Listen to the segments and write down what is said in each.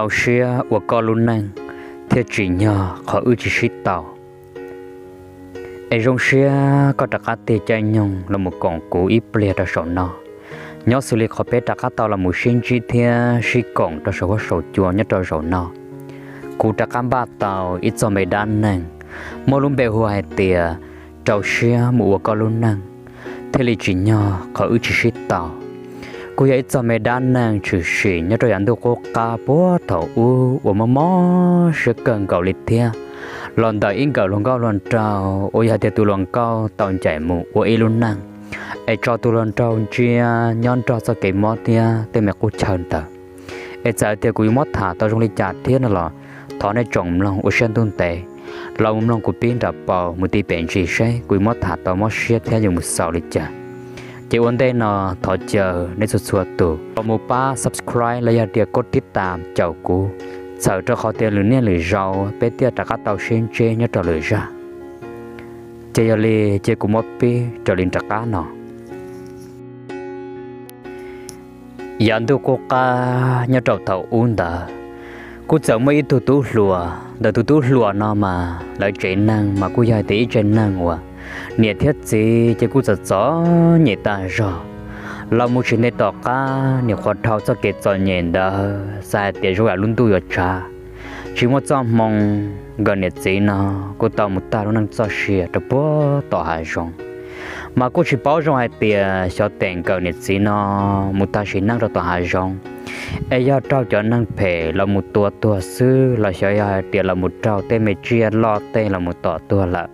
Rau siab ua koj lub neej thiaj tsim nyog qhov wb tsis sib tau. Es zoo siab koj rov qab tig caij nyoog los mus koom kuv ib pliag rau saum no. Nyob xws li qhov peb rov qab tau los mus sib ntsib thiab sib koom rau saum huab saum cua nyob rau zaum no, kuv rov qab npaj tau ib txoj me dab neeg muaj lub npe hu hais tias rau siab mus ua koj lub neej thiaj li tsim nyog qhov wb tsis sib tau. Kuj yog ib txoj me dab neeg tshwm sim nyob rau yav ntuj qub qab puag thaum ub uas mob mob siab kawg nkaus li thiab. Los ntawm ib nkawm hluas nkauj hluas nraug uas yog tias tus hluas nkauj tau ncaim mus ua ib lub neej, es tso tus hluas nraug ntsia nyob nrog txoj kev mob thiab tej me qub chaw ntawd. Es txawm tias kuv yuav muab tham tau zoo li cas thiab no los thov nej tsoom mloog ua siab ntuj ntev los mus mloog kuv pib nram paus mus ti pem ntsis seb kuv yuav muab tham tau mob siab thiab yuav mus xaus li cas. Ces ua ntej no thov caw nej txhua txhua tus los mus pab subscribe los yog tias kov tib tas caum kuv, txhawm rau qhov tias lwm niaj lwm zaus peb thiaj rov qab tau sib ntsib nyob rau lwm zaj. Ces yog li cia kuv muab pib raws li nram qab no. Yav ntuj qub qab nyob rau thaum ub ntawd, kuj txawm muaj ib tug tub hluas. Ntawm tus tub hluas no mas lawv tsev neeg mas kuj yog hais tias ib tsev neeg uas niam thiab txiv ces kuj txom txom nyem tas zog. Los mus tsis ntev tom qab nim qhuav dhau txoj kev txom nyem ntawd xav hais tias zoo yam lub ntuj yuav tshav, tsis muaj txoj hmoo, nkawm niam txiv no kuj tau mus tag lub neej txoj sia rau puag tom hav zoov. Mas kuj tsis paub zoo hais tias xyov tes nkawm niam txiv no mus tag sim neej rau tom hav zoov, es yog raug cov neeg phem los mus tua tuag xwb los xyov yog hais tias los mus raug tej me tsiaj loj tej los mus tom tuag lawm.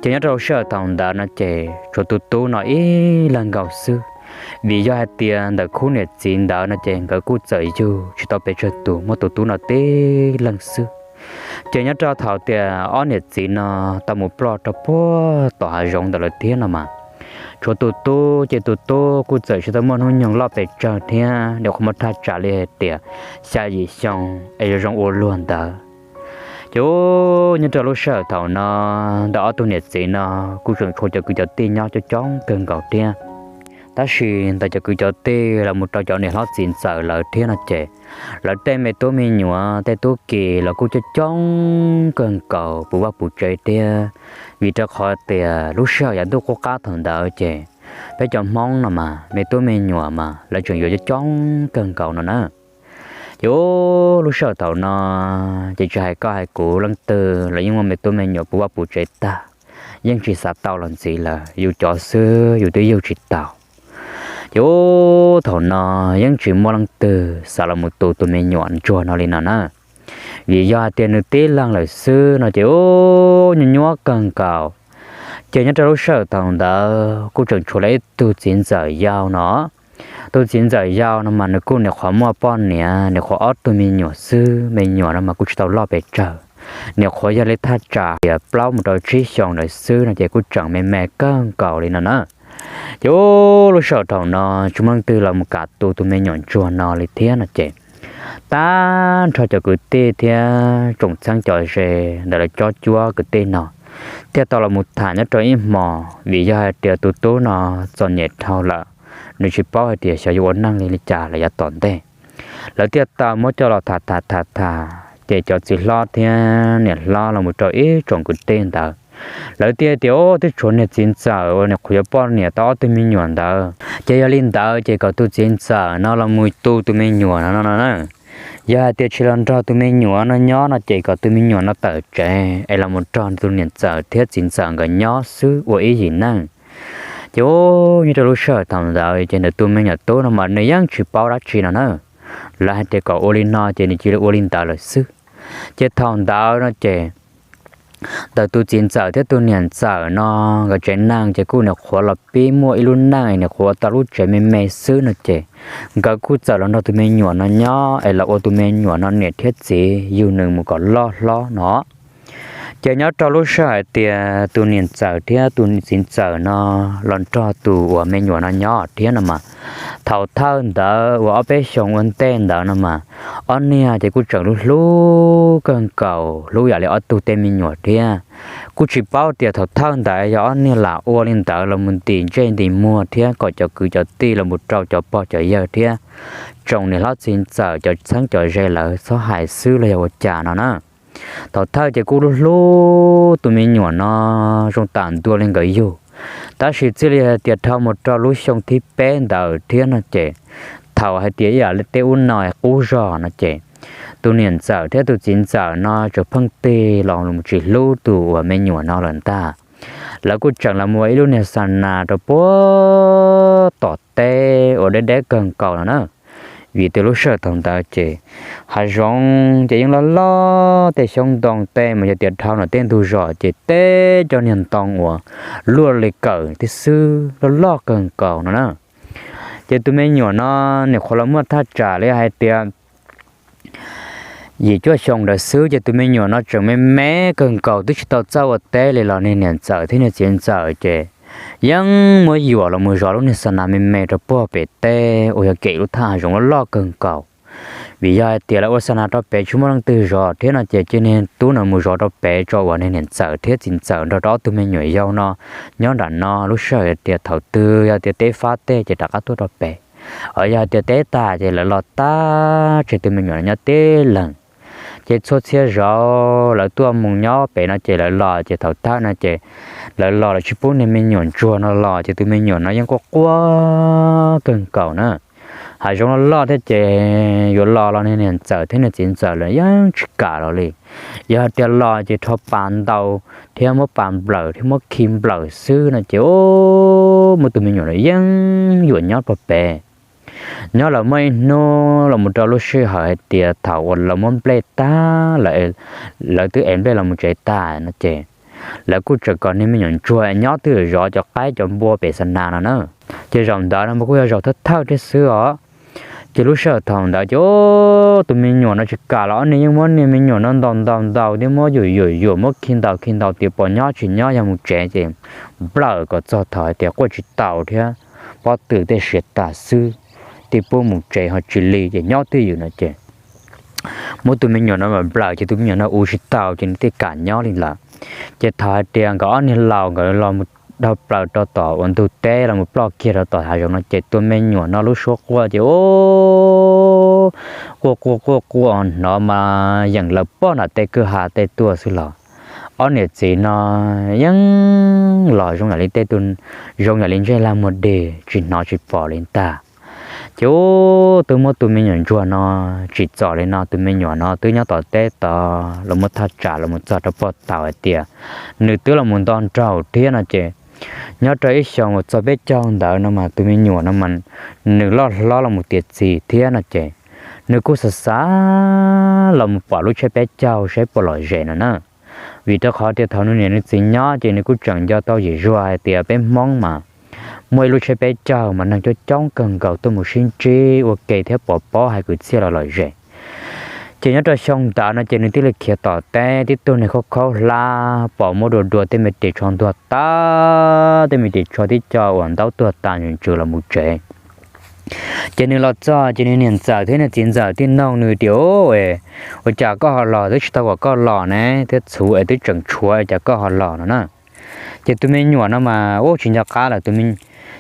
Ces nyob rau sij hawm thaum ntawd no ces tshuav tus tub no ib leeg nkaus xwb, vim yog hais tias ntawm khub niam txiv ntawd no ces nkawd kuj txawm yug tsis tau pes tsawg tus, muaj tus tub no tib leeg xwb. Ces nyob rau thaum tias ob niam txiv no tau mus ploj rau puag tom hav zoov ntawd lawm thiab no mas, tshuav tus tub ces tus tub kuj txawm tsis tau muaj hnub nyoog loj pes tsawg thiab, nyuam qhuav muaj thaj tsam li hais tias xya yim xyoo es zoo zoo ua luag ntawd. Ces nyob rau lub sij hawm thaum no ntawm ob tug niam txiv no kuj tseem tshuav cov kwv cov tij nyob coob coob kawg nkaus thiab. Tab sis ntawm cov kwv cov tij los mus rau cov niam hlob txiv ntxawm lawv thiab no ces lawv tej me tub me nyuam tej tub ki los kuj coob coob kawg nkaus puv vaj puv tsev thiab. Vim rau qhov tias lub sij hawm yav ntuj qub qab thaum ntawd ces peb cov Hmoob no mas me tub me nyuam mas lawv tseem yuav coob coob kawg nkaus no na. Ces lub sij hawm thaum no ces tsis hais koj hais kuv leej twg los yeej muaj me tub me nyuam puv vaj puv tsev tag, yeej tsis xav tau los ntxiv lawm, yus cov xwb yus twb yug tsis tau. Ces thaum no yeej tsis muaj leej twg xav los mus tu tus me nyuam ntsuag no li no na. Vim yog hais tias nws tib leeg lawm xwb no ces nyuaj nyuaj kawg nkaus. Ces nyob rau lub sij hawm thaum ntawd kuj tseem tshuav lawv ib tug txiv ntxawm yau no. Tus txiv ntxawm yau no mas nws kuj nyuam qhuav muaj poj niam, nyuam qhuav ob tug me nyuam xwb, me nyuam no mas kuj tsis tau loj pes tsawg, nyuam qhuav yog li thaj tsam tias plaub mus rau tsib xyoos ntawd xwb no ces kuj tseem me me kawg nkaus li no na. Ces lub sij hawm thaum no tsis muaj leej twg los mus kam tu tus me nyuam ntsuag no li thiab no ces tag nrho cov kwv tij thiab tsoom txheeb cov ze ntawm lawv cob cuab kwv tij no thiaj tau los mus tham nyob rau ib hmos, vim yog hais tias tus tub no txom nyem dhau lawm, nws tsis paub hais tias xyov yuav ua neej li li cas los yav tom ntej. Lawv thiaj tau muab coj los tham tham tham tham, ces cov txiv hlob thiab niam hlob los mus rau ib tsoom kwv tij ntawd, lawv thiaj tias, Au, twb tshuav niag txiv ntxawm uas nyuam qhuav yuav poj niam tau ob tug me nyuam ntawd, ces yog li ntawd ces kom tus txiv ntxawm no los mus tu tus me nyuam no no na. Yog hais tias tsis los nrog tus me nyuam no nyob no ces kom tus me nyuam no tawm tsev es los mus nrog tus niam ntxawm thiab txiv ntxawm nkawd nyob xwb ua ib yim neej. Ces nyob rau lub sij hawm thaum ntawd ces ntawm tus me nyuam tub no mas nws yeej tsis paub dab tsi no na. Lawv hais tias kom ua li no ces nws cia li ua li ntawd lawm xwb. Ces thaum ntawd no ces ntawm tus txiv ntxawm thiab tus niam ntxawm no nkawd tsev neeg ces kuj nyuam qhuav los pib muaj ib lub neej es nyuam qhuav ua tau lub tsev me me xwb no ces nkawd kuj txawm los nrog tus me nyuam no nyob es los ua tus me nyuam no niam thiab txiv yug nws mus kom loj hlob no. Ces nyob rau lub sij hawm hais tias tus niam ntxawm thiab tus txiv ntxawm no los nrog tus uas me nyuam no nyob thiab no mas, Thaum thawj ntawd uas ob peb xyoos ua ntej ntawd no mas, ob niag ces kuj tseem hlub hlub kawg nkaus, hlub yam li ob tug tej me nyuam thiab. Kuj tsis paub tias thaum thawj ntawd yog ob niag lam ua li ntawd los mus ntim ntsej ntim muag thiab kom cov kwv cov tij los mus rau cov pog cov yawg thiab tsoom niam hlob txiv ntxawm cov txheeb cov ze lawv txhob hais xwb los yog ua cas no na. Thaum thawj ces kuj hlub hlub tus me nyuam no zoo tam ntua li nkawd yug, tab sis txij li hais tias dhau mus rau lub xyoo thib peb ntawd thiab no ces, thaum hais tias ib yam li tej ub no qub zog no ces, tus niam ntxawm thiab tus txiv ntxawm no tseem pheej tig los mus tsis hlub tus uas me nyuam no lawm ntag. Lawv kuj tseem los mus ua ib lub niag xa nas rau puag tom teb uas deb deb kawg nkaus no na. Vim tias lub sij hawm thaum ntawd ces hav zoov ces yeej loj loj, tej xyoob ntoo tej mas yog tias dhau no tej ntug zos ces teb cov niag ntoo uas luaj li kawm tib xwb, loj loj kawg nkaus no na. Ces tus me nyuam no nyuam qhuav los muaj thaj tsam li hais tias yim cuaj xyoo ntawd xwb, ces tus me nyuam no tseem me me kawg nkaus twb tsis tau txawj ua teb li los niag niam ntxawm thiab niag txiv ntxawm ces yeej muab yuam los mus zov lub niag xa nas me me rau puag pem teb uas yog kem lub thaj hav zoov loj loj kawg nkaus. Vim yog hais tias lawv ua xa nas rau pem tsis muaj leej twg zov thiab no ces cia niag tub no mus zov rau pem tso uas niag niam ntxawm thiab txiv ntxawm nrog rau ob tug me nyuam yau no nyob nram no. Lub sij hawm tias thaum twg yog tias teb fab tej ces rov qab tuaj rau pem, hos yog tias teb tag ces lawv los tag tseg tus me nyuam no nyob tib leeg. Ces txhua txhia zaus lawv tuaj mus nyob pem no ces lawv los ces thaum thawj no ces lawv los lawv tsis pub niag me nyuam ntsuag no los ces tus me nyuam no yeej quaj quaj kawg nkaus na. Hav zoov loj loj thiab ces yuav los los niag niam ntxawm thiab niag txiv ntxawm lawv yeej tsis kam los li. Yog hais tias los ces rho pas ntaus thiab muab pas nplawm thiab muab khi nplawm xwb no ces muab tus me nyuam no yeej yuam nyob rau pem. Nyob los muaj ib hnub los mus rau lub sij hawm hais tias thaum uas lawv muab nplej tag, lawv twb ev nplej los mus tsev tag no ces lawv kuj tseem kom niag me nyuam ntsuag nyob twj ywm zov cov qaib cov npua pem xa nas no na. Ces zaum ntawd no mas kuj yog zaum thawj thawj thiab xwb os. Ces lub sij hawm thaum ntawd ces tus me nyuam no tsis kam los ob niag yeej muab niag me nyuam no ntaus ntaus ntaus thiab muab yuam yuam yuam muab khi ntaus khi ntaus tias pos nyob tsis nyob, yog mus tsev ces nplawm kom txog thaum hais tias quaj tsis tau thiab pob tw tej siav tas xwb, thiaj pub mus tsev ho tsis li ces nyob twj ywm no ces muab tus me nyuam no nplawm ces tus me nyuam no ua tsis tau ces nws thiaj kam nyob li lawm. Ces thaum hais tias nkawd ob niag laus nkawd los mus dhau plaws rau tom uas ntug teb los mus ploj kiag rau tom hav zoov no ces tus me nyuam no lub suab quaj ces quaj quaj quaj quaj hnov mas yeem lawv poj nram tej kwj ha tej tuaj xwb los ob niam txiv no yeej los zoo yam li tej tug, zoo yam li ntsej lag muag dig tsis hnov tsis pom li ntag. Ces twb muab tus me nyuam ntsuag no tsim txom li no, tus me nyuam no twb nyob tom teb tod los muab thaj tsam los mus txog rau puag thaum hais tias nws twb los mus nto nraug thiab no ces nyob rau ib xyoos uas txog peb caug ntawd no mas tus me nyuam no mas nws loj hlob los mus tiav txiv thiab no ces nws kuj xav xav los mus pom lub tsheb peb caug saib puas lom zem no na. Vim rau qhov tias thaum nws niam nws txiv nyob ces nws kuj tseem nco tau yim zuag hais tias peb Hmoob mas muaj ib lub tsheb peb caug mas neeg coob coob kawg nkaus tuaj mus sib ntsib ua ke thiab pov pob hais kwv txhiaj los lom zem. Ces nyob rau xyoo ntawd no ces nws thiaj li khiav tom teb tib tug niag khaub khaub hlab pom muab dua dua tej me ris tsho ntuag tas, tej me ris tsho tib co uas ntaub tuag tas ntsws ntsws los mus tsev. Ces nws los txog ces nws niam ntxawm thiab nws txiv ntxawm thiaj noog nws tias, Ua cas koj ho los, twb tsis tau kom koj los ne, thiab txhuv es twb tseem tshuav es cas koj ho los no na? Ces tus me nyuam no mas ua tsis nco qab lawm.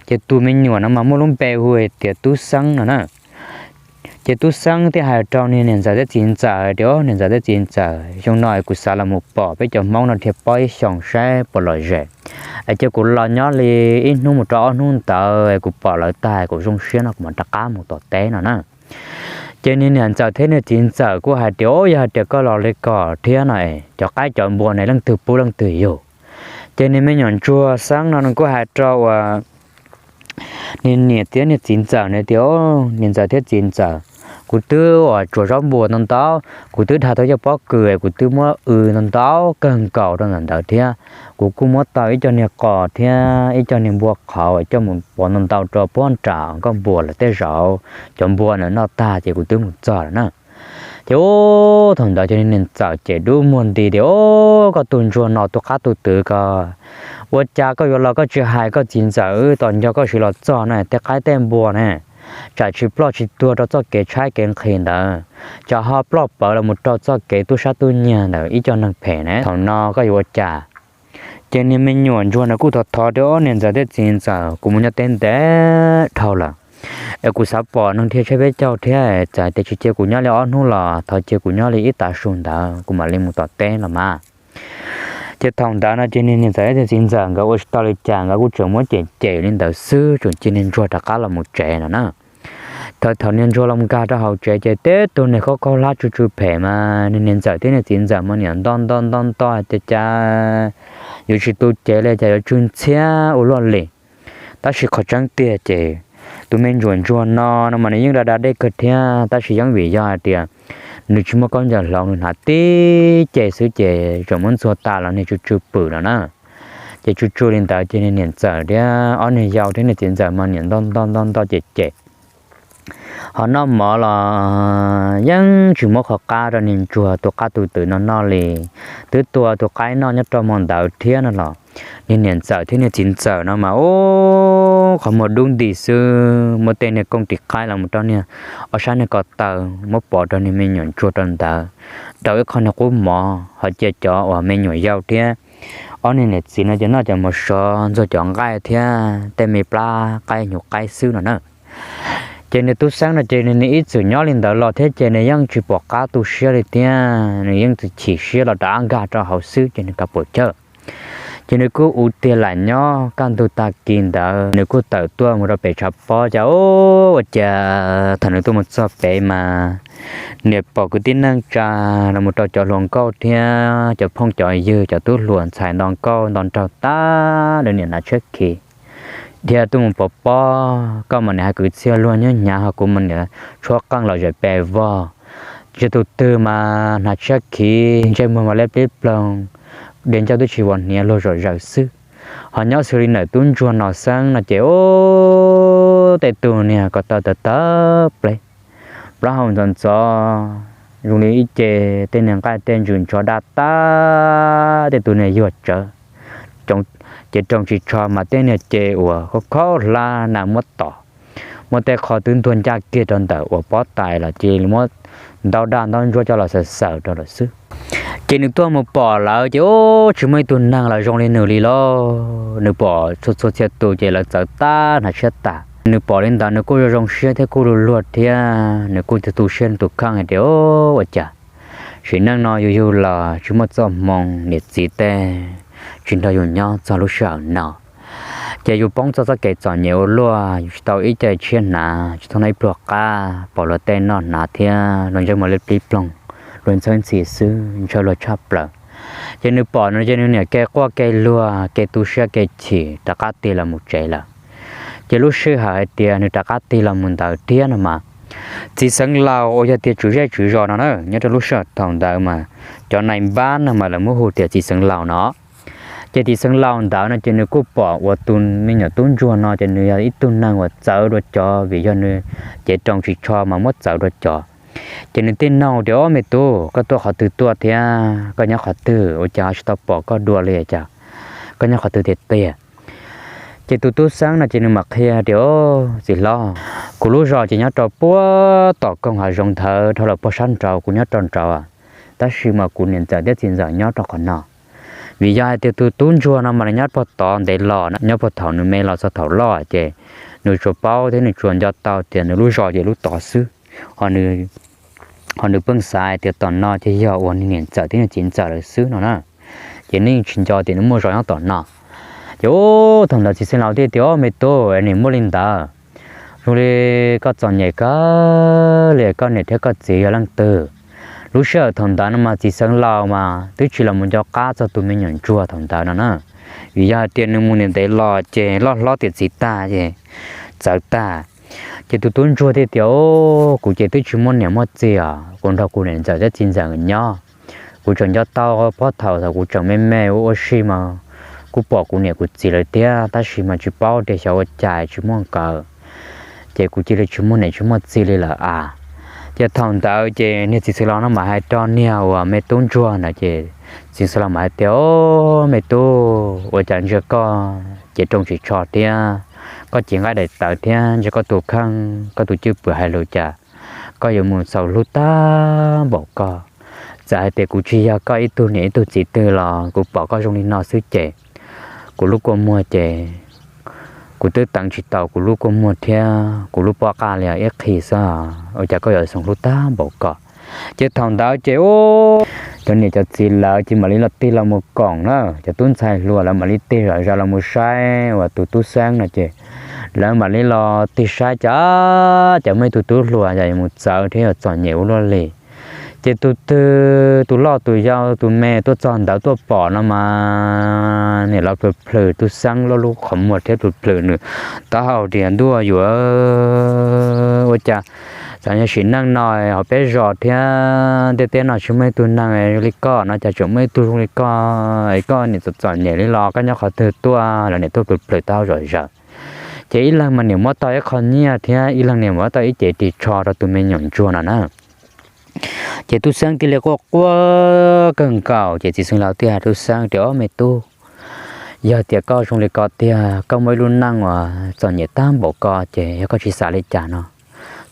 Ces tus me nyuam no mas muaj lub npe hu tias Tub Xeeb no na. Ces Tub Xeeb thiaj hais rau niag niam ntxawm thiab txiv ntxawm tias, Niam ntxawm thiab txiv ntxawm, xyoo no kuv xav los mus pom peb cov Hmoob no dhia pob ib xyoos saib puas lom zem, es cia kuv los nyob li ib hnub mus rau ob hnub ntawd es kuv pom lawv tag kuv zoo siab no kuv mam rov qab mus tom teb no na. Ces niag niam ntxawm thiab niag txiv ntxawm kuj hais tias, Yog hais tias koj los li ko thiab no es cov qaib cov npua ne leej twg pub leej twg yug? Ces niag me nyuam ntsuag Xeeb no nws kuj hais rau uas niag niam thiab niag txiv ntxawm na tias, Niam ntxawm thiab txiv ntxawm, kuv twb uas tsuav zaub npua ntau ntau, kuv twb dhau tau cov pob kws es kuv twb muab w ntau ntau kawg nkaus rau ntawm ntawd thiab. Kuv kuj muab tau ib co niag qos thiab ib co niag npua qhauv coj mus pov ntau ntau rau puag nram nkoj npua lawm tej zaum cov npua ntawd noj tag ces kuv twb mus txog lawm na. Ces thaum ntawd ces niag niam ntxawm ces dub muag nti tias, Koj tus ntsuag no tus qab tus twv ko, ua cas koj yuav los koj tsis hais koj txiv ntxawm wb tos nco koj siv los txog na, tej qaib tej npua ne? tsam tsis ploj tsis tuag rau txoj kev tshaib kev nqhis ntawd, tsam ho ploj pawv los mus rau txoj kev tub sab tub nyiag ntawm ib co neeg phem ne. Thaum no koj yuav ua cas? Ces niag me nyuam ntsuag ntawd kuj thov thov tias, Ob niam ntxawm thiab txiv ntxawm, kuv mus nyob teb ntev dhau lawm es kuv xav pom neeg dhia tshaib peb caug thiab, txawm tias tsis cia kuv nyob li ob hnub los thov cia kuv nyob li ib tav su ntawd kuv mam li mus tom teb los mas. Ces thaum ntawd no ces niag niam ntxawm thiab txiv ntxawm nkawd ua tsis tau li cas, nkawd kuj tseem muab cem cem li ntawd xwb, tseem cia niag ntsuag rov qab los mus tsev no na. Thaum thaum niag ntsuag los nkag rau hauv tsev ces teb tug niag khaub khaub hlab tsw tsw phem mas niag niam ntxawm thiab niag txiv ntxawm mas niam nto nto nto nto hais tias, Cas yuav tsis tu cev li, cas yuav tsw ntxhiab ua luaj li. Tab sis qhov tseeb tiag ces tus me ntsuam ntsuag no no mas nws yeej da da dej kawg thiab, tab sis yeej vim yog hais tias nws tsis muaj khaub ncaws hloov, nws hnav tib ce xwb ces tseem muab ntxuag tas los niag tsw tsw pwm no na. Ces tsw tsw li ntawd ces niag niam ntxawm thiab ob niag yau thiab niag txiv ntxawm mas niam nto nto nto nto cem cem. Ho noj mov los yeej tsis muab qhov qab rau niag ntsuag tus qab tus twm no noj li. Twb tua tus qaib noj nyob rau hmo ntawd thiab no los niag niam ntxawm thiab niag txiv ntxawm no mas ub qhov muag dub nti xwb, muab tej niag kooj ris qaib los mus rau niag ob sab niag ko taw muab pov rau niag me nyuam ntsuag rau ntawd, daus ib qho niag qub mov ho cia cov uas me nyuam yau thiab ob niag niam txiv no ces noj cov mov sov ntxuag cov nqaij thiab tej me plab qaib hnyuv qaib xwb no na. Ces nws tub xeeb no ces nws ib txwm nyob li ntawd los thiab ces nws yeej tsis pom qab tu siab li thiab, nws yeej txwm chim siab los rov qab nkag rau hauv xwb ces nws kav pam chawj. Ces nws kuj ua tiag lam nyob kaj ntug tag kis ntawd nws kuj tawm tuaj mus rau pem tshav pob ces ua cas thaum nws tuaj mus txog pem mas niam pom kwv tij neej tsa los mus rau cov hluas nkauj thiab cov phooj cov ywg cov tub hluas ntxhais nto nkauj nto nraug tag lawv niam hnav tshiab khiv dhia tuaj mus pov pob, koj mas niam hais kwv txhiaj luag nyob hnyav ho kuv mas niam tshuab qeej los zem pes vog. Tsis tus twg mas hnav tshiab khiv ntsej muag mas liab plib ploog, dhia ncauj twb tsis vov hniav luag zom zaws xwb. Ho nyob xws li ntawm tub ntsuag no xeeb no ces ub tej tug niag ko taw tawv tawv pleb, plaub hau ntxov ntxov, zoo li ib ce tej niag nqaij tej ntsws ntshov daj tag, tej tug niag yuag tsawv, ces rooj tsis tsho mas tej niag ce uas khaub khaub hlab nas muab tom, muab tej qho twb ntuag ncaj kiag rau ntawm uas pob tais los cia li muab ntaub daj ntaub ntsuab coj los xaws xaws rau lawm xwb. Ces nws tuaj mus pom lawm ces ub tsis muaj ib tug neeg los zoo li nws li lauj. Nws pom txhua txhua txhia tus ces lawv txawv tag hnav tshiab tas. Nws pom li ntawd nws kuj zoo zoo siab thiab kuj luag luag thiab nws kuj tu siab tus kheej hais tias ua cas sim neej no yus yug los tsis muaj txoj hmoo, niam txiv tej tsis nrog yus nyob txog lub sij hawm no. Ces yus poob txog txoj kev txom nyem ua luaj, yus tsis tau ib ce tshiab hnav, tsis tau noj ib pluag qab, pom luag tej noj hnav thiab luag ntsej muag liab plib ploog, luag ntxhawb ntxhi xwb, ntshaw luag tshaj plaws. Ces nws pom no ces nws niam ke quaj ke luag ke tu siab ke chim rov qab tig los mus tsev lawm. Ces lub sij hawm hais tias nws rov qab tig los mus ntawd thiab no mas, txiv xeev laus uas yog tias tswv zej tswv zos no na nyob rau lub sij hawm thaum ntawd mas cov nais npab no mas lawv muab hu tias txiv xeev laus no. Ces txiv xeev laus ntawd no ces nws kuj pom uas tus me nyuam tub ntsuag no ces nws yog ib tug neeg uas txawv dua cov vim yog nws cev rooj tsis tsho mas muab txawv dua cov. Ces nws thiaj nug tias, Ob me tub, koj tuaj qhov twg tuaj thiab koj nyob qhov twg ua cas ho tsis tau pom koj dua li cas? Koj nyob qhov twg tiag tiag? Ces tus tub xeeb no ces nws mam qhia tias, Txiv hlob, kuv lub zos ces nyob rau puag tom koog hav zoov ntawd dhau lawm puag sab nraud, kuv nyob rau nraud, tab sis mas kuv niam ntxawm thiab txiv ntxawm nyob rau qhov no. Vim yog hais tias tus tub ntsuag no mas nws nyob puag tod ntev los, nyob puag thaum nws me los txog thaum loj ces nws tsuas paub thiab nws tsuas nco tau tias nws lub zos ces lub tod xwb. Ho nws pheej xav hais tias tom no ces yog uas niam ntxawm thiab niag txiv ntxawm lawv xwb no na. Ces nws tsis nco tias nws muaj zos nyob tom no. Ces ub thaum ntawd txiv xeev laus thiaj tias, Ob me tub, nim muaj li ntawd, zoo li koj txom nyem kawg li, koj niam thiab koj txiv yog leej twg? Lub sij hawm thaum ntawd no mas txiv xeev laus mas twb tsis los mus nco qab txog tus me nyuam ntsuag thaum ntawd no na. Vim yog hais tias nws mus ntev ntev los ces loj hlob tiam txiv tag ces txawv tag. Ces tus tub ntsuag thiaj tias, Kuv ces twb tsis muaj niam muaj txiv os, kuv nrog kuv niam ntxawm thiab txiv ntxawm nyob. Kuv tseem nco tau puag thaum thaum kuv tseem me me ua ua si mas kuj pom kuv niam kuv txiv lawm thiab, tab sis mas tsis paub tias xyov ua cas tsis muaj nkawd, ces kuv cia li tsis muaj niam tsis muaj txiv li lawm a. Ces thaum ntawd ces niag txiv xeev laus no mas hais rau niag uas me tub ntsuag ntawd ces txiv xeev laus mas hais tias, Ob me tub, ua cas ntsia koj cev rooj tsis tsho thiab koj cev nqaij daim tawv thiab ntsia koj tus kheej koj tus cwj pwm hais lus cas, koj yuav mus txaus hlub tag npaum ko. Txawm hais tias kuv tsis yog koj ib tug niam ib tug txiv twg los kuv pom koj zoo li no xwb ces kuv lub kua muag ces kuv twb teev tsis tau kuv lub kua muag thiab kuv lub pob qa li ib qhi xwb. Ua cas koj yuav txaus hlub tag npaum ko? Ces thaum ntawd ces cov niam cov txiv lawv ces mam li los tig los mus koom na, cov tub ntxhais hluas lawv mam li tig zom zaws los mus saib uas tus tub xeeb no ces lawv mam li los tig saib cas, cas muaj ib tug tub hluas yog mus txawv thiab yog txom nyem ua luaj li. Ces tus twg tus loj tus yau tus me tuaj txog ntawd tuaj pom no mas niam los plhws plhws tub xeeb lub lub qhov muag thiab plhws plhws nws taub hau tias ntuj yuav ua cas, txawm yog sim neej no hauv peb zos thiab ntiaj teb no tsis muaj ib tug neeg li koj no cas tseem muaj ib tug zoo li koj, es koj niam txom txom nyem li los koj nyob qhov twg tuaj? Lawv niam tuaj plhws plhws taub hau zom zaws. Ces ib leeg mas niam muab tau ib qho nyiaj thiab ib leeg niam muab tau ib cev ris tsho rau tus me nyuam ntsuag no na. Ces tub xeeb thiaj li quaj quaj kawg nkaus ces txiv xeev laus thiaj hais tub xeeb tias, Ob me tub, yog tias koj zoo li ko tiag, koj muaj ib lub neej uas txom nyem tag npaum ko ces yog koj tsis xav li cas no,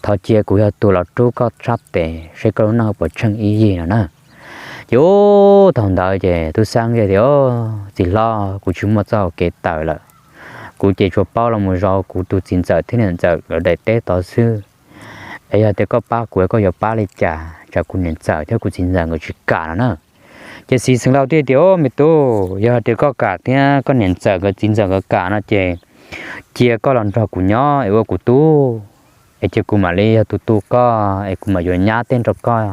thov cia kuv yog tus los rub koj sab tes seb koj lub neej puas tsheej ib yig no na. Ces ub thaum ntawd ces tub xeeb tias, Txiv hlob, kuv tsis muaj txoj hau kev tawm lawm. Kuv ces tsuas paub los mus zov kuv tus txiv ntxawm thiab niam ntxawm lawv daim teb tod xwb. Es yog tias koj pab kuv, koj yuav pab li cas? Tsam kuv niam ntxawm thiab kuv txiv ntxawm nkawd tsis kam no na. Ces txiv xeev laus thiaj tias, Ob me tub, yog tias koj kam thiab koj niam ntxawm nkawd txiv ntxawm nkawd kam no ces cia koj los nrog kuv nyob es ua kuv tub, es cia kuv mam li yog tus tu koj es kuv mam yuav nyab tej rau koj.